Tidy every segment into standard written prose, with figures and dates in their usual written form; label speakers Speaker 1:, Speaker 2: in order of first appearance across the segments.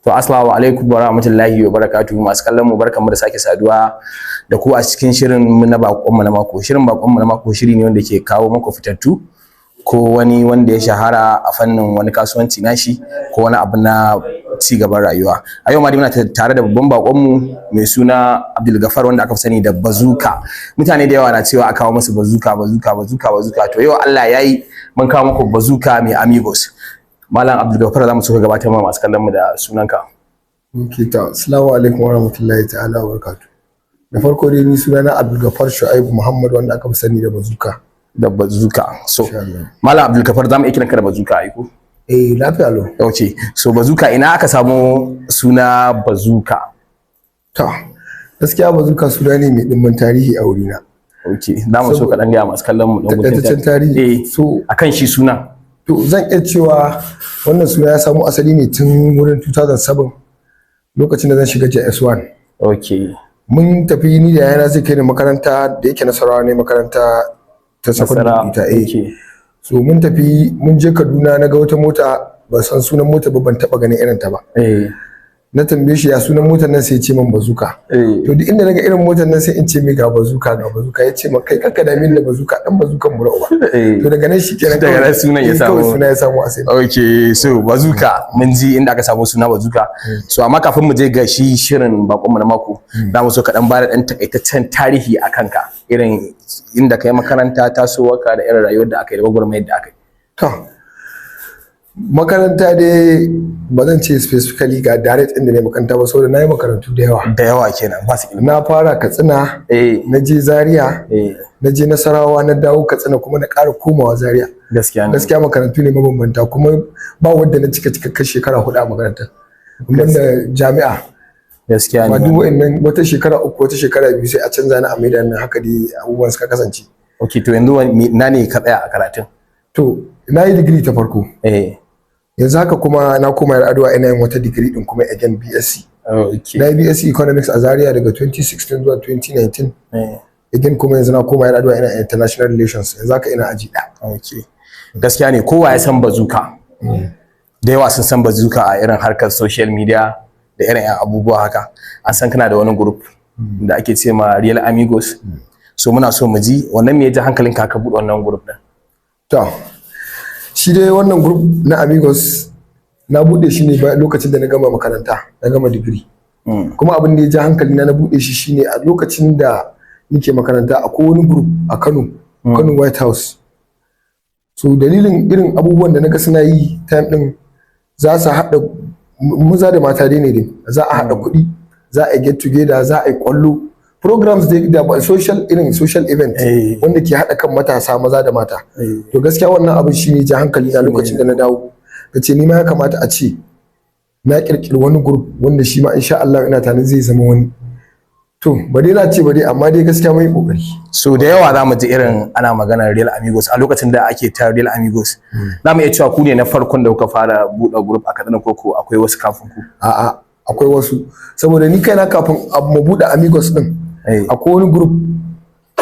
Speaker 1: To, assalamu alaikum wa rahmatullahi wa barakatuhu. Masu kallon mu, barkamu da sake saduwa da ku a cikin shirin mu na bakon mu na mako. Shirin bakon mu na mako shiri ne wanda ke kawo muku fitattu ko wani wanda ya shahara a fannin wani kasuwanci nashi ko wani abu na ci gaban rayuwa. A yau ma dai muna tare da babban bakon mu mai suna Abdul Gafar, wanda aka fi sani da Bazuka. Mutane da yawa na cewa a kawo musu Bazuka, Bazuka, Bazuka, Bazuka. To, yau Allah ya yi mun kawo muku Bazuka mai Amigos. Malam Abdul Gafar, za mu so ka gabatar ma masu kallon mu da sunanka.
Speaker 2: Ok, ta assalamu alaikum wa rahmatullahi ta'ala wa barakatuh. Da farko dai, ni sunana Abdul Gafar Shu'aibu Muhammad, wanda aka fi sani da Bazuka.
Speaker 1: Da Bazuka. So,
Speaker 2: Insha Allah.
Speaker 1: Malam Abdul Gafar, za mu iya kiranka da Bazuka ai ko?
Speaker 2: Eh, lafiya lau.
Speaker 1: Ok. So Bazuka, ina aka samu suna Bazuka?
Speaker 2: To, gaskiya Bazuka suna ne mai dimbin tarihi a wurina.
Speaker 1: Ok, za mu so ka dan gaya masu kallon mu dan guntun
Speaker 2: takaitaccen tarihi.
Speaker 1: Eh,
Speaker 2: So,
Speaker 1: akan shi sunan.
Speaker 2: To, zan iya cewa wannan suna ya samu asali ne tun wurin 2007, lokacin da zan shiga JS1. Mun tafi ni da yayana, zai kai ni makaranta, da yake Nasarawa ne makaranta ta secondary
Speaker 1: Nasara.
Speaker 2: ita, eh. So mun tafi, mun je Kaduna, na ga wata mota, ban san sunan mota ba, ban taba ganin irin ta ba. Na tambaye shi ya sunan motar nan, sai ya ce min Bazuka. To, duk inda naga irin motar nan sai in ce mai ga Bazuka, ga Bazuka. Ya ce min, "Kai, kakka da min da Bazuka, dan bazukan mu ba." To, daga nan shikenan.
Speaker 1: Daga nan sunan ya
Speaker 2: eh, kawai
Speaker 1: samu-
Speaker 2: suna ya samu asali.
Speaker 1: Ok, so Bazuka, mun ji inda aka samu suna Bazuka. So amma kafin mu je ga shi shirin bakon mu na mako, za mu so ka dan bada dan takaitaccen tarihi a kanka, irin inda kai makaranta, tasowarka, da irin rayuwar da aka yi da gwagwarmayar da aka yi.
Speaker 2: To, makaranta dai ba zan ce specifically ga direct inda ne makaranta ba, saboda na yi makarantu da yawa.
Speaker 1: Da yawa kenan, ba su ilimi.
Speaker 2: Na fara Katsina, na je Zaria, na je Nasarawa, na dawo Katsina, kuma na ƙara komawa Zaria.
Speaker 1: Gaskiya ne.
Speaker 2: Gaskiya makarantu ne mabambanta, kuma ba wanda na cika cikakken shekara 4 a makaranta banda jami'a.
Speaker 1: Gaskiya
Speaker 2: Amma
Speaker 1: ne.
Speaker 2: duk wa'annan, wata shekara 3, wata shekara 2, sai a canza ni a maida nan. Haka dai abubuwan suka kasance.
Speaker 1: Ok, to yanzu na ne ka tsaya a karatun?
Speaker 2: To, na yi digiri ta farko. Yanzu haka kuma na koma Yar'adua, ina yin wata digiri din kuma again, BSc. Na yi BSc Economics a Zaria daga 2016 zuwa 2019. Again kuma yanzu na koma Yar'adua, ina International Relations. Yanzu haka ina aji ɗaya.
Speaker 1: Ok, gaskiya ne, kowa ya san Bazuka. Da yawa sun san Bazuka a irin harkar social media da irin yan abubuwa haka. An san kana da wani group da ake ce ma Real Amigos. So muna so mu ji wannan, me ya ji hankalinka ka buɗe wannan group din?
Speaker 2: To, shi dai wannan group na Amigos na buɗe shi ne bayan lokacin da na gama makaranta, na gama digiri. Kuma abin da ya ja hankali na na buɗe shi shine a lokacin da nike makaranta akwai wani group a Kano, Kano White House. So dalilin irin abubuwan da naga suna yi time din, za su haɗa maza da mata dai ne dai, za a haɗa kuɗi, za a get together, za a yi kwallo, programs dai da social, irin social event wanda ke haɗa kan matasa maza da mata. To, gaskiya wannan abin shine ja hankali na lokacin da na dawo, da ce ni ma ya kamata a ce na kirkiri wani group wanda shi ma insha Allah ina tunanin zai zama wani. To, ba dai na ce ba dai, amma dai gaskiya mai kokari.
Speaker 1: So da yawa za mu ji irin ana maganar Real Amigos. A lokacin da ake ta Real Amigos, za mu iya cewa ku ne na farkon da kuka fara buɗe group a Katsina, koko akwai wasu kafin ku?
Speaker 2: A'a, akwai wasu, saboda ni kaina kafin mu buɗe Amigos din, akwai wani group,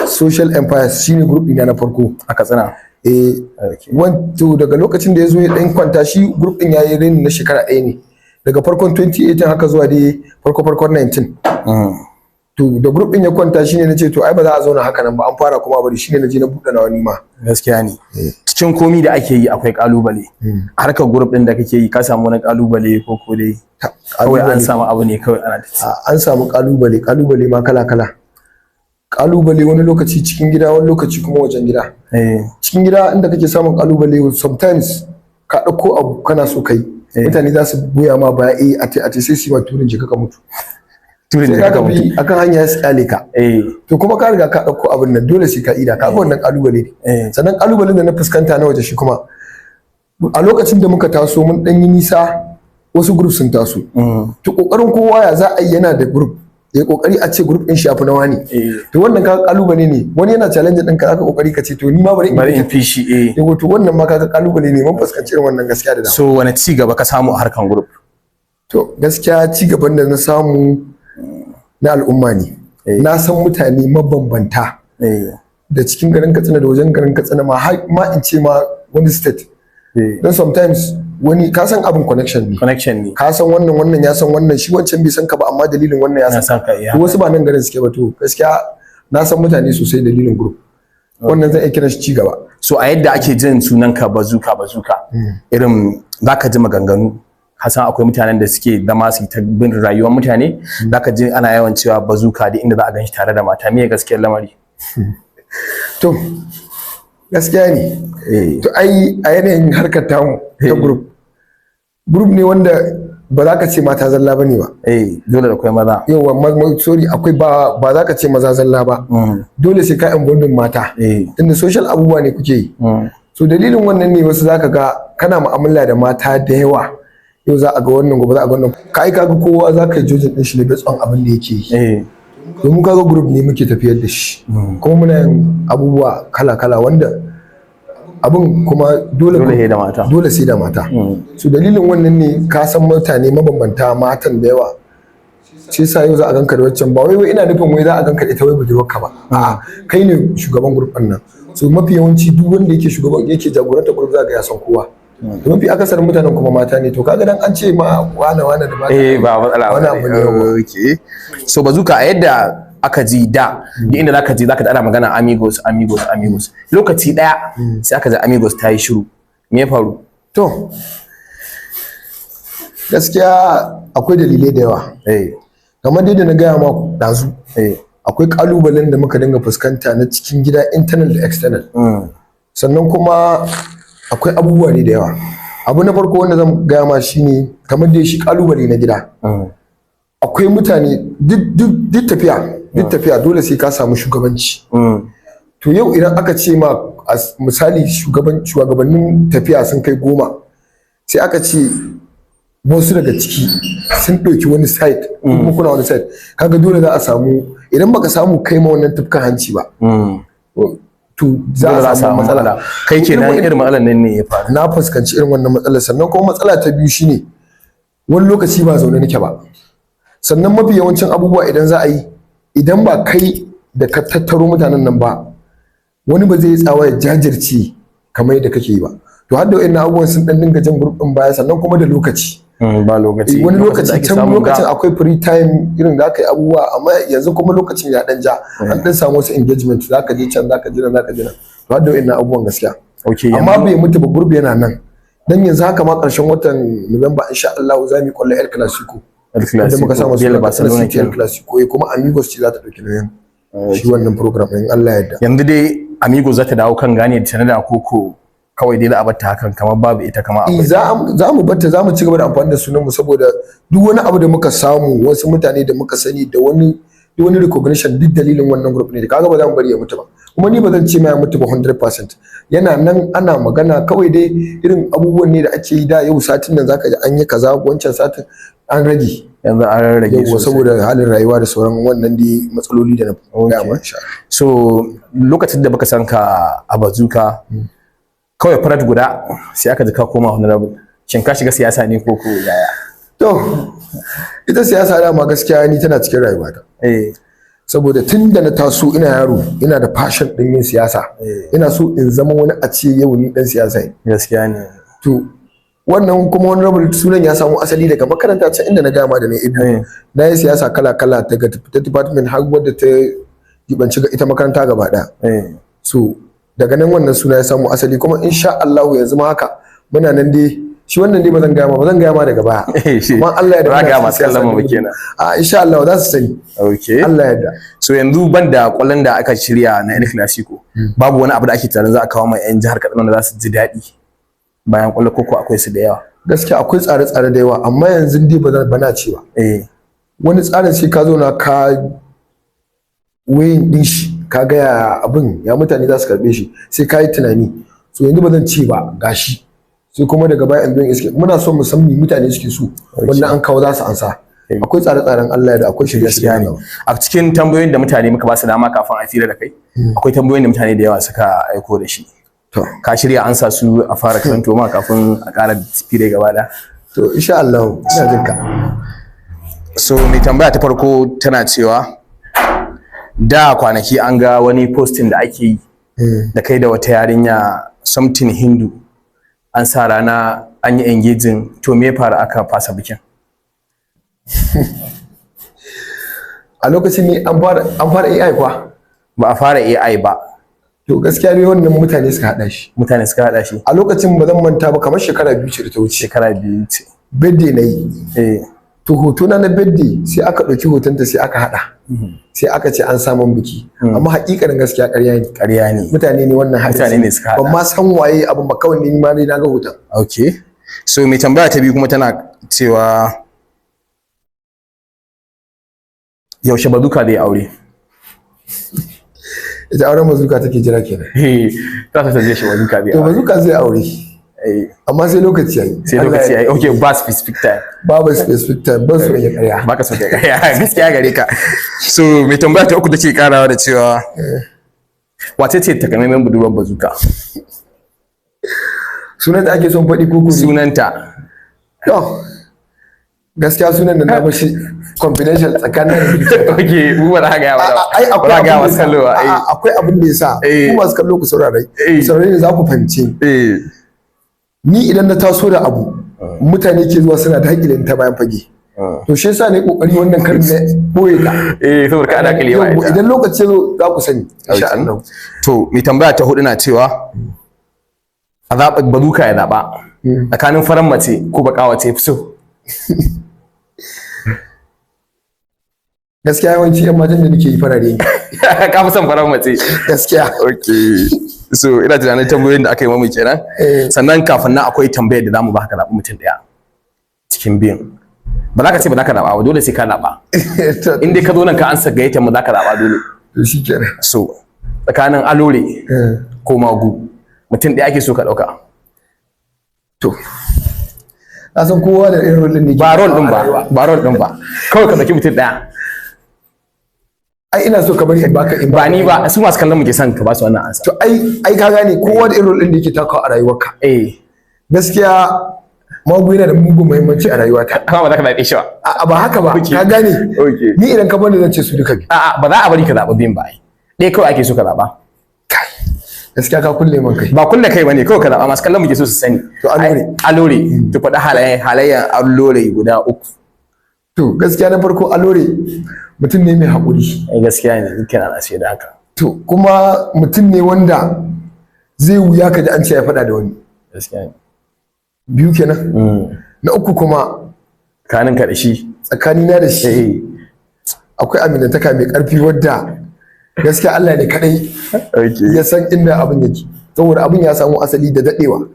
Speaker 2: Social Empires, shine group ɗina na farko.
Speaker 1: A Katsina?
Speaker 2: Eh. To, daga lokacin da ya zo ya ɗan kwanta, shi group ɗin ya yi reni na shekara 1 ne, daga farkon 2018 haka zuwa dai farko farkon 19. To, da group ɗin ya kwanta shine na ce to ai ba za a zauna haka nan ba, an fara kuma bari, shine na je na buɗe nawa nima.
Speaker 1: Gaskiya ne, cikin komi da ake yi akwai kalubale. Harkar group din da kake yi, ka samu wani kalubale ko dai kawai an samu abu ne kawai ana ta
Speaker 2: An samu kalubale, kalubale ma kala kala. Kalubale wani lokaci cikin gida, wani lokaci kuma wajen gida. Cikin gida inda kake samun kalubale, sometimes ka ɗauko abu kana so kai, mutane za su goya ma baya, eh, a te, sai su yi ma turin jika ka mutu.
Speaker 1: Turin
Speaker 2: sai
Speaker 1: da
Speaker 2: ka
Speaker 1: ka mutu.
Speaker 2: tafi akan hanya su kyale ka. To, kuma ka riga ka ɗauko abin nan, dole sai ka ida ka ga wannan kalubale ne. Sannan kalubalen da na fuskanta na waje shi kuma, a lokacin da muka taso mun ɗan yi nisa, wasu group sun taso. To, kokarin kowa ya za a yi yana da group, ya kokari a ce group din shi yafi na wani. To, wannan ka kalubale ne. Wani yana challenge ɗinka, zaka kokari ka ce to ni ma bari in
Speaker 1: Bari in fi shi, eh.
Speaker 2: Yawa, to wannan ma kaga kalubale ne, mun fuskanci irin wannan gaskiya da dama.
Speaker 1: So wani ci gaba ka samu a harkan group?
Speaker 2: To, gaskiya ci gaban da na samu na al'umma ne. Na san mutane mabambanta da cikin garin Katsina da wajen garin Katsina, ma har ma in ce ma wani state, don sometimes Wani ka san abin connection ne.
Speaker 1: Connection ne.
Speaker 2: Ka san wannan, wannan ya san wannan, shi wancan bai san ka ba, amma dalilin wannan ya
Speaker 1: Na
Speaker 2: san.
Speaker 1: san ka, iya.
Speaker 2: To wasu ba nan garin suke ba. To gaskiya na san mutane sosai dalilin group. Wannan zan iya kiran shi ci gaba.
Speaker 1: So a yadda ake jin sunanka Bazuka, Bazuka, irin zaka ji maganganu, ka san akwai mutanen da suke zama su yi ta bin rayuwar mutane, zaka ji ana yawan cewa Bazuka duk inda za a ganshi tare da mata. Me gaskiyar lamari?
Speaker 2: To gaskiya ne. To ai a yanayin harkar tamu ta group, group ne wanda ba za ka ce mata zalla bane ba.
Speaker 1: Eh, dole da akwai maza.
Speaker 2: Yawa, sorry, akwai ba za ka ce maza zalla ba. Dole sai ka involving mata, tunda social abubuwa ne kuke yi. So dalilin wannan ne wasu zaka ga kana mu'amala da mata da yawa. Yau za a ga wannan, gobe za a ga wannan. Ka ai kaga kowa za ka yi judging din shi ne based on abin da yake yi. Domin kaga group ne muke tafiyar da shi, kuma muna yin abubuwa kala-kala wanda abin kuma dole
Speaker 1: Dole sai da mata.
Speaker 2: Dole sai da mata. So dalilin wannan ne ka san mutane mabambanta, matan da yawa. Shi yasa yau za a ganka da waccan, ba wai ina nufin wai za a ganka da ita wai budurwarka ba, a'a, kai ne shugaban group din nan. So mafi yawanci duk wanda yake shugaban, yake jagoranta group, za ga ya san kowa. Da mafi akasarin mutanen kuma mata ne. To kaga dan an ce ma wane wane da mata,
Speaker 1: Eh, ba matsala
Speaker 2: wani
Speaker 1: ba.
Speaker 2: abu ne, yawa.
Speaker 1: Okay, so Bazuka, a yadda aka ji da duk inda zaka je zaka ji ana magana Amigos, Amigos, Amigos, lokaci daya sai aka ji Amigos ta yi shiru. Me ya faru?
Speaker 2: To gaskiya akwai dalilai da yawa. Kamar dai da na gaya ma ɗazu, akwai kalubalen da muka dinga fuskanta na cikin gida, internal da external. Sannan kuma akwai abubuwa ne da yawa. Abu na farko wanda zan gaya ma shine kamar dai shi kalubale na gida. Akwai mutane, duk tafiya, duk tafiya dole sai ka samu shugabanci. To yau idan aka ce ma misali shugabannin tafiya sun kai 10, sai aka ce wasu daga ciki sun ɗauki wani side, ko kuma kuna wani side, kaga dole za a samu, idan baka samu kai ma wannan tufkan hanci ba, to za
Speaker 1: Dole
Speaker 2: a samu matsala.
Speaker 1: Kai kenan
Speaker 2: Irin
Speaker 1: irin matsalar nan ne ya faru?
Speaker 2: Na fuskanci irin wannan matsalar. Sannan kuma matsala ta biyu shine wani lokaci ba zaune nake ba. Sannan mafi yawancin abubuwa idan za a yi, idan ba kai da ka tattaro mutanen nan ba, wani ba zai yi tsawa ya jajirce kamar yadda kake yi ba. To har da wa'annan abubuwan sun dan dinga jan group din baya. Sannan kuma da lokaci.
Speaker 1: Ba lokaci.
Speaker 2: Wani
Speaker 1: Lokacin da
Speaker 2: lokaci
Speaker 1: ake
Speaker 2: can
Speaker 1: samun
Speaker 2: lokacin akwai free time irin da aka yi abubuwa, amma yanzu kuma lokacin ya dan ja, an dan samu wasu engagement, zaka je can, zaka je nan, zaka je nan. To har da wa'annan abubuwan gaskiya. Amma bai mutu ba, group yana nan. Dan yanzu haka ma karshen watan Nuwamba insha Allah za mu yi kwallo El Clasico,
Speaker 1: El
Speaker 2: wanda muka
Speaker 1: Clasico,
Speaker 2: samu
Speaker 1: Real
Speaker 2: suna Katsina
Speaker 1: Barcelona
Speaker 2: City El
Speaker 1: kenan.
Speaker 2: Clasico, eh, kuma Amigos ce za ta dauki nauyin shi wannan program in Allah ya yarda.
Speaker 1: Yanzu dai Amigos za ta dawo kan gane da tanada, koko kawai dai za a bar ta hakan kamar babu ita, kamar
Speaker 2: Eh,
Speaker 1: akwai?
Speaker 2: Za mu batta, za mu ci gaba da amfani da sunan mu, saboda duk wani abu da muka samu, wasu mutane da muka sani, da wani duk wani recognition, duk dalilin wannan group ne. Kaga ba za mu bari ya mutu ba. Kuma ni ba zan ce ma ya mutu ba 100%. Yana nan ana magana. Kawai dai irin abubuwan ne da ake yi da, yau satin nan zaka ji an yi kaza, wancan satin an rage.
Speaker 1: Yanzu an rarrage
Speaker 2: Yauwa,
Speaker 1: sosai.
Speaker 2: saboda halin rayuwa da sauran wannan dai matsaloli da na gaya ma, insha Allah.
Speaker 1: So lokacin da baka san ka a Bazuka kawai, farat guda sai aka ji ka koma honorable. Shin ka shiga siyasa ne ko ko yaya?
Speaker 2: To ita siyasa dama gaskiya ni tana cikin rayuwata, saboda tun da na taso ina yaro ina da passion din yin siyasa. Ina so in zama wani, a ce yau ni dan siyasa ne.
Speaker 1: Gaskiya ne.
Speaker 2: To wannan kuma honorable sunan ya samu asali daga makaranta can inda na gama da na biyu. Na yi siyasa kala kala, daga ta department har wadda ta jibanci ga ita makaranta gaba daya. So daga nan wannan suna ya samu asali. Kuma insha Allah yanzu ma haka muna nan dai. Shi wannan dai ba zan gaya ma ba, zan gaya ma daga baya. Amma Allah ya
Speaker 1: Ba
Speaker 2: da
Speaker 1: ga masu kallon mu ba kenan.
Speaker 2: A insha Allah za su sani. Allah ya yarda.
Speaker 1: So yanzu banda kwallon da aka shirya na El Clasico, babu wani abu da ake tunanin za a kawo ma 'yan jihar Katsina da za su ji daɗi bayan kwallo, koko akwai su da yawa?
Speaker 2: Gaskiya akwai tsare-tsare da yawa, amma yanzu dai ba zan bana cewa wani tsarin sai ka zo na ka wayin din shi, ka ga ya abin ya mutane za su karbe shi, sai ka yi tunani. So yanzu ba zan ce ba gashi, sai kuma daga baya yanzu iske muna so mu san me mutane suke so, wannan an kawo za su ansa. Akwai tsare-tsaren, Allah ya da akwai
Speaker 1: Gaskiya
Speaker 2: shirye-shirye.
Speaker 1: ne. A cikin tambayoyin da mutane muka ba su dama kafin a fira da kai, akwai tambayoyin da mutane da yawa suka aiko da shi.
Speaker 2: To.
Speaker 1: Ka shirya ansa su a fara karanto ma kafin a ƙara fire gaba ɗaya?
Speaker 2: To insha Allah, ina jin ka.
Speaker 1: So mai tambaya ta farko tana cewa da kwanaki an ga wani posting da ake yi da kai da wata yarinya, something Hindu, an sa rana An yi engaging, to me ya faru aka fasa bikin?
Speaker 2: A lokacin ne an fara AI kuwa?
Speaker 1: Ba a fara AI ba.
Speaker 2: To, gaskiya ne wannan mutane suka haɗa shi.
Speaker 1: Mutane suka haɗa shi.
Speaker 2: A lokacin ba zan manta ba, kamar shekara 2 ce da ta wuce.
Speaker 1: Shekara 2 ce.
Speaker 2: Birthday na yi. To, hotona na birthday sai aka ɗauki hotonta, sai aka haɗa, sai aka ce an samun biki, amma haƙiƙanin gaskiya ƙarya ne.
Speaker 1: Ƙarya ne.
Speaker 2: Mutane ne wannan haɗin.
Speaker 1: Mutane ne suka haɗa.
Speaker 2: Ban ma san waye abin ba, kawai ni ma dai na ga hoton.
Speaker 1: Okay, so mai tambaya ta biyu kuma tana cewa, yaushe Bazuka zai aure?
Speaker 2: Ita auren Bazuka take jira kenan.
Speaker 1: Eh, ta ta je shi Bazuka zai
Speaker 2: To,
Speaker 1: aure.
Speaker 2: Bazuka zai aure, amma sai lokaci yayi.
Speaker 1: Sai lokaci yayi. Okay, ba specific time.
Speaker 2: Babu specific time, ban so in yi ƙarya.
Speaker 1: Baka so kai ƙarya, gaskiya gare ka. So mai tambaya ta uku take karawa da cewa, wace ce takamaiman budurwar Bazuka?
Speaker 2: Sunan da ake son faɗi ko kuma?
Speaker 1: Sunanta.
Speaker 2: To, gaskiya sunan da na bashi confidential tsakanin
Speaker 1: Okay, mu ba za ka gaya mana ba.
Speaker 2: Ai
Speaker 1: Ba za
Speaker 2: akwai
Speaker 1: ka gaya
Speaker 2: abin
Speaker 1: masu
Speaker 2: da
Speaker 1: kallo ba.
Speaker 2: yasa. A'a, akwai abin da yasa. Ku masu kallo, ku saurare, ku saurare ne za ku fahimce ni. Ni idan na taso da abu, mutane ke zuwa suna daƙile ta bayan fage. To, shi yasa ne kokari wannan karin na boye ta.
Speaker 1: Eh, saboda ka dakile ba
Speaker 2: Yau,
Speaker 1: ita.
Speaker 2: idan lokaci ya zo za ku sani, insha
Speaker 1: Okay.
Speaker 2: Allah.
Speaker 1: To, mai tambaya ta hudu na cewa, a zaɓa Bazuka ya zaɓa tsakanin farar mace ko baƙa, wace fi so?
Speaker 2: Gaskiya yawanci yan matan da nake yi farare ne.
Speaker 1: Ka fi son farar mace?
Speaker 2: Gaskiya.
Speaker 1: Okay, so ina tunanin tambayoyin da aka yi mamu kenan.
Speaker 2: Eh.
Speaker 1: Sannan kafin nan akwai tambayar da zamu ba ka, zaɓi mutum ɗaya cikin biyun. Ba za ka ce ba za ka zaɓa ba, dole sai ka zaɓa. In dai ka zo nan ka ansa gayyatar mu, za ka zaɓa dole.
Speaker 2: To, shikenan.
Speaker 1: So tsakanin Alore ko Magu, mutum ɗaya ake so ka ɗauka.
Speaker 2: To, na san kowa da irin role ɗin da yake
Speaker 1: Ba role ɗin
Speaker 2: a
Speaker 1: ba,
Speaker 2: rayuwa.
Speaker 1: ba role ɗin ba, kawai ka ɗauki mutum ɗaya.
Speaker 2: Ai ina so ka bari in baka in
Speaker 1: Ba ni ba, su masu kallon mu ke son ka ba su wannan ansa.
Speaker 2: To, ai ka gane kowa da irin role ɗin da yake takawa a rayuwarka. Gaskiya Magu yana da mugun muhimmanci a rayuwata.
Speaker 1: Amma ba za ka zaɓe shi ba.
Speaker 2: A ba haka ba. Ka gane.
Speaker 1: Okay.
Speaker 2: Ni idan ka bani zan ce su duka biyu.
Speaker 1: A'a, ba za a bari ka zaɓi biyun ba, ai ɗaya kawai ake so ka zaɓa.
Speaker 2: Kai, gaskiya ka kulle man kai.
Speaker 1: Ba kulle kai bane, kawai ka zaɓa, masu kallon mu ke so su sani.
Speaker 2: To, Alore.
Speaker 1: Alore. To, faɗi halayen Alore guda uku.
Speaker 2: To, gaskiya na farko, Alore mutum ne mai haƙuri.
Speaker 1: Ai gaskiya ne, dukkan ana ce da haka.
Speaker 2: To, kuma mutum ne wanda zai wuya ka ji an ce ya faɗa da wani.
Speaker 1: Gaskiya ne.
Speaker 2: Biyu kenan. Na uku kuma,
Speaker 1: Kanin ka da shi.
Speaker 2: Tsakanina da shi akwai aminantaka mai ƙarfi wadda gaskiya Allah ne kaɗai ya san inda abin yake, saboda abin ya samu asali da daɗewa.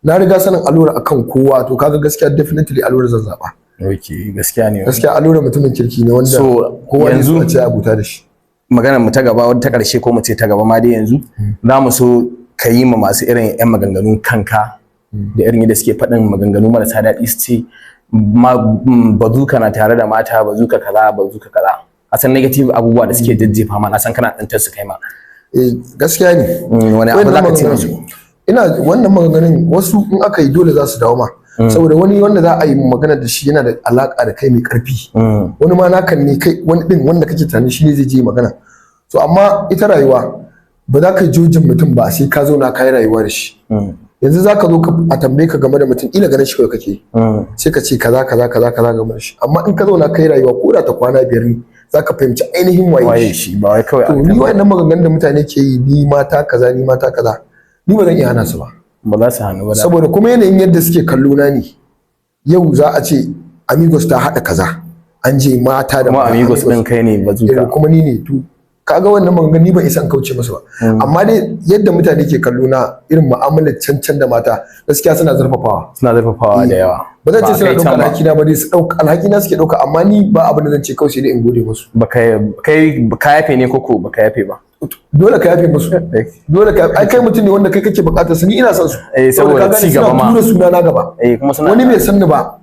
Speaker 2: Na riga sanin Allura akan kowa. To, kaga gaskiya definitely Allura zan zaɓa.
Speaker 1: Okay, gaskiya ne.
Speaker 2: Gaskiya Allura mutumin kirki ne wanda
Speaker 1: So,
Speaker 2: kowa ne
Speaker 1: yanzu
Speaker 2: so a ce abuta da shi.
Speaker 1: Maganar mu ta gaba, wadda ta ƙarshe, ko mu ce ta gaba ma dai yanzu, za mu so ka yi ma masu irin 'yan maganganu kanka da irin yadda suke faɗin maganganu marasa daɗi, su ce Bazuka na tare da mata, Bazuka kaza, Bazuka kaza, a san negative abubuwa da suke jajjefa ma. Na san kana tsintar su kai ma.
Speaker 2: Eh, gaskiya ne.
Speaker 1: Wani abu za ka ce
Speaker 2: Wannan
Speaker 1: musu?
Speaker 2: Ina wannan maganganun, wasu in aka yi dole za su dawo ma, saboda wani wanda za a yi magana da shi yana da alaka da kai mai karfi, wani ma nakan ne kai wani din wanda kake tunanin shi ne zai je magana. So amma ita rayuwa ba za ka jojin mutum ba sai ka zauna ka yi rayuwa da shi. Yanzu za ka zo a tambaye ka game da mutum, ila ganin shi kawai kake, sai ka ce kaza kaza kaza kaza game da shi, amma in ka zauna ka yi rayuwa ko da ta kwana 5 ne, za ka fahimci ainihin waye
Speaker 1: waye
Speaker 2: shi.
Speaker 1: Shi ba wai kawai
Speaker 2: To,
Speaker 1: a
Speaker 2: ni wayannan maganganun da mutane ke yi, ni mata kaza, ni mata kaza, ni ba zan iya hana su ba.
Speaker 1: Ba za su hannu ba da.
Speaker 2: Saboda kuma yanayin yadda suke kallo na ne, yau za a ce Amigos ta haɗa kaza, an je mata da
Speaker 1: Kuma
Speaker 2: mata,
Speaker 1: Amigos din kai ne
Speaker 2: Eh,
Speaker 1: Bazuka.
Speaker 2: Kuma ni ne. To, kaga wannan maganganu ni ban isa in kauce musu ba, amma dai yadda mutane ke kallo na, irin mu'amalar cancan da mata, gaskiya suna zurfafawa.
Speaker 1: Suna zurfafawa da yawa.
Speaker 2: Ba zan ce
Speaker 1: a
Speaker 2: suna
Speaker 1: kai
Speaker 2: ɗauka
Speaker 1: can ba.
Speaker 2: alhaki na ba dai, su ɗauka alhaki na suke ɗauka, amma ni ba abin da zan ce, kawai sai dai in gode musu.
Speaker 1: Baka kai ka yafe ne koko baka yafe ba?
Speaker 2: Dole ka yafe musu, dole ka. Ai kai mutum ne wanda kai kake bukatar su, ni ina son su.
Speaker 1: Eh, saboda
Speaker 2: ka gane
Speaker 1: ci gaba
Speaker 2: suna
Speaker 1: ma.
Speaker 2: tura suna na gaba.
Speaker 1: Eh, kuma suna
Speaker 2: Wani bai san ni ba,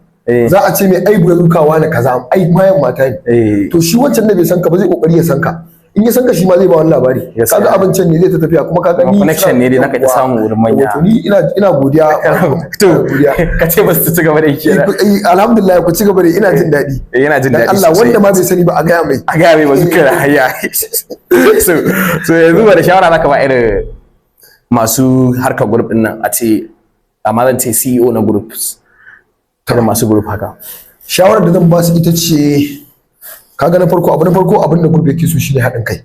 Speaker 2: za a ce mai ai Bazukawa ne kaza, ai mayan mata ne. To, shi wancan da bai san ka ba zai kokari ya san ka. In ya san ka, shi ma zai ba wani labari.
Speaker 1: Gaskiya.
Speaker 2: Kaga abin can ne zai ta tafiya, kuma kaga
Speaker 1: Kuma
Speaker 2: ni
Speaker 1: connection ne dai zaka iya
Speaker 2: yawwa.
Speaker 1: samu wurin manya.
Speaker 2: Yawwa, to ni ina godiya.
Speaker 1: To,
Speaker 2: Ina godiya.
Speaker 1: ka ce ba su ci gaba da yi kenan.
Speaker 2: Eh, alhamdulillah, ku ci gaba da, ina jin daɗi.
Speaker 1: Eh, yana jin
Speaker 2: Dan
Speaker 1: daɗi
Speaker 2: Allah,
Speaker 1: sosai.
Speaker 2: wanda ma bai sani ba a gaya mai.
Speaker 1: A gaya mai Bazuka da haya. So yanzu ba da shawara zaka ba irin masu harkar group din nan, a ce Amma zan ce CEO na groups, irin masu group haka.
Speaker 2: Shawarar da zan ba su ita ce, kaga na farko, abu na farko, abin da group yake so shine haɗin kai.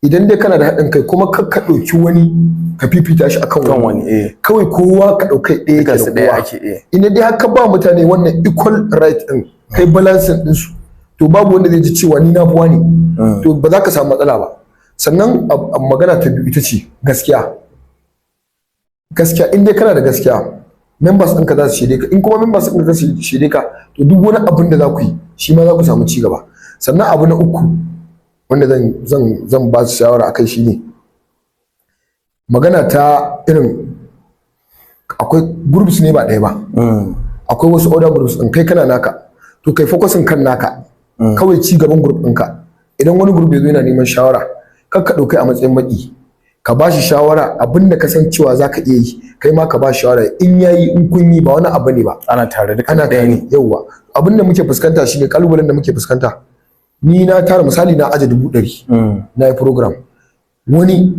Speaker 2: Idan dai kana da haɗin kai, kuma kar ka ɗauki wani ka fifita shi akan
Speaker 1: kan
Speaker 2: wani.
Speaker 1: Wani, eh.
Speaker 2: Kawai kowa ka ɗaukai ɗaya yake
Speaker 1: Dukansu
Speaker 2: da
Speaker 1: ɗaya
Speaker 2: kowa.
Speaker 1: ake, eh.
Speaker 2: Idan dai har ka ba mutane wannan equal right ɗin, kai balancing ɗinsu, to babu wanda zai ji cewa ni na fi wani, to ba za ka samu matsala ba. Sannan magana ta biyu ita ce gaskiya. Gaskiya, in dai kana da gaskiya, members ɗinka za su shaide ka. In kuma members ɗinka za su shaide ka, to duk wani abin da za ku yi shi ma za ku samu ci gaba. Sannan abu na uku wanda zan ba su shawara akai shine magana ta irin akwai groups ne ba ɗaya ba, akwai wasu other groups ɗin, kai kana naka, to kai focusing kan naka kawai, ci gaban group ɗinka. Idan wani group ya zo yana neman shawara, kar ka ɗaukai a matsayin maki, ka ba shi shawara. Abin da ka san cewa za ka iya yi, kai ma ka ba shi shawara. In yayi, in kun yi, ba wani abu ne ba.
Speaker 1: Ana tare duka.
Speaker 2: Ana
Speaker 1: ɗaya ne.
Speaker 2: tare, yauwa. Abin da muke fuskanta shine, kalubalen da muke fuskanta, ni na tara, misali na aje 100,000, na yi program, wani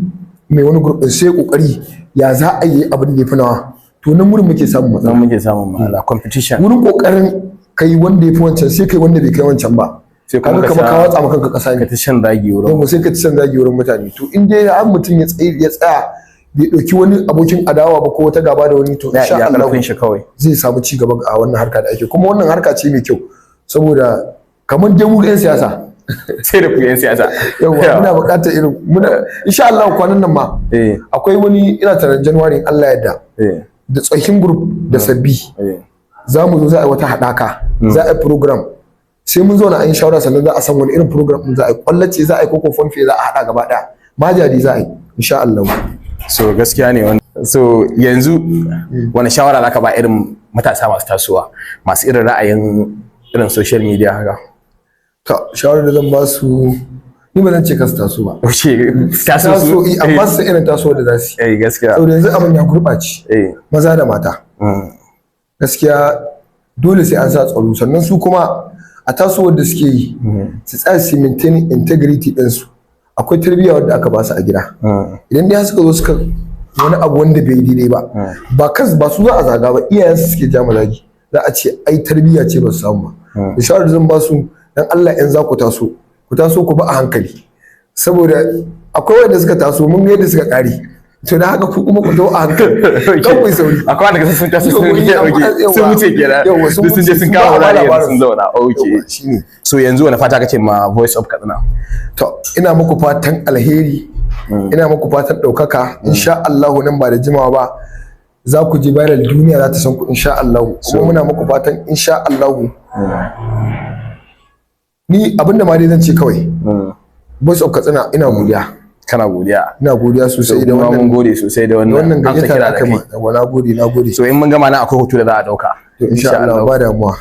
Speaker 2: mai wani group ɗin sai kokari ya za a yi abin da ya fi nawa. To nan wurin muke samun matsala.
Speaker 1: Nan muke samun matsala, competition.
Speaker 2: Wurin kokarin kai wanda ya fi wancan, sai kai wanda bai kai wancan ba.
Speaker 1: Sai kuma
Speaker 2: kaga
Speaker 1: ka
Speaker 2: kamar ka watsa ma kanka kasa
Speaker 1: ka
Speaker 2: ne.
Speaker 1: ta shan zagi wurin.
Speaker 2: Yawwa, sai ka ci shan zagi wurin mutane. To in dai har mutum ya tsaya bai ɗauki wani abokin adawa ba ko wata gaba da wani, to
Speaker 1: ya
Speaker 2: insha
Speaker 1: iya
Speaker 2: Allah
Speaker 1: karfin shi kawai.
Speaker 2: zai samu ci gaba a wannan harka da ake. Kuma wannan harka ce mai kyau, saboda kamar dai mu 'yan siyasa,
Speaker 1: sai da ku yan siyasa.
Speaker 2: yawwa, muna buƙatar irin muna, insha Allah kwanan nan ma akwai wani, ina tunanin January in Allah yadda, da tsohin group da sabbi za mu zo za a yi wata haɗaka, za a yi program. Sai mun zauna an yi shawara, sannan za a san wani irin program din za a yi, kwallace za a yi koko fonfe za a haɗa gaba ɗaya, majadi za a yi, insha Allah.
Speaker 1: So gaskiya ne wannan. So yanzu wani shawara zaka ba irin matasa masu tasowa, masu irin ra'ayin irin social media haka?
Speaker 2: To, shawarar da zan ba su, ni ba zan ce kasu taso ba.
Speaker 1: Wuce taso
Speaker 2: taso
Speaker 1: su.
Speaker 2: Amma su irin taso da za su yi.
Speaker 1: Eh, gaskiya.
Speaker 2: Saboda yanzu abin ya gurɓace, maza da mata. Gaskiya dole sai an sa tsaro. Sannan su kuma a tasowar da suke yi, su tsaya su maintain integrity ɗinsu. Akwai tarbiyya wadda aka ba su a gida. Idan dai har suka zo suka wani abu wanda bai daidai ba, ba kas ba su za a zaga ba, iyayensu suke ja zagi, za a ce ai tarbiyya ce ba su samu ba. Da shawarar da zan ba su, dan Allah in za ku taso, ku taso ku ba a hankali, saboda akwai wanda suka taso mun ga yadda suka kare. To da haka ku kuma ku taho a hankali, kan ku yi sauri.
Speaker 1: Akwai wanda sun taso sun
Speaker 2: Yawwa,
Speaker 1: rike, okay, sun wuce kenan.
Speaker 2: Yawwa, sun
Speaker 1: Duk sun je
Speaker 2: wuce,
Speaker 1: sun
Speaker 2: sun
Speaker 1: kawo
Speaker 2: ba
Speaker 1: wurare yanzu
Speaker 2: labarin.
Speaker 1: sun zauna, okay.
Speaker 2: Yawwa, shine.
Speaker 1: So yanzu wani fata kake ma Voice of Katsina?
Speaker 2: To, ina muku fatan alheri, ina muku fatan ɗaukaka. Insha Allahu nan ba da jimawa ba za ku ji viral, duniya za ta san ku insha Allahu. Kuma muna muku fatan insha Allahu, ni abinda ma dai zan ce kawai, Voice of Katsina, ina godiya.
Speaker 1: Kana godiya?
Speaker 2: Ina godiya sosai da
Speaker 1: kuma mun
Speaker 2: wannan
Speaker 1: gode sosai da
Speaker 2: da
Speaker 1: wannan
Speaker 2: wannan
Speaker 1: amsa
Speaker 2: gayyata
Speaker 1: kira
Speaker 2: da
Speaker 1: da
Speaker 2: aka
Speaker 1: kai.
Speaker 2: ma. Na gode, na gode.
Speaker 1: So in mun gama nan akwai hoto da za a dauka.
Speaker 2: To insha Allah, ba damuwa.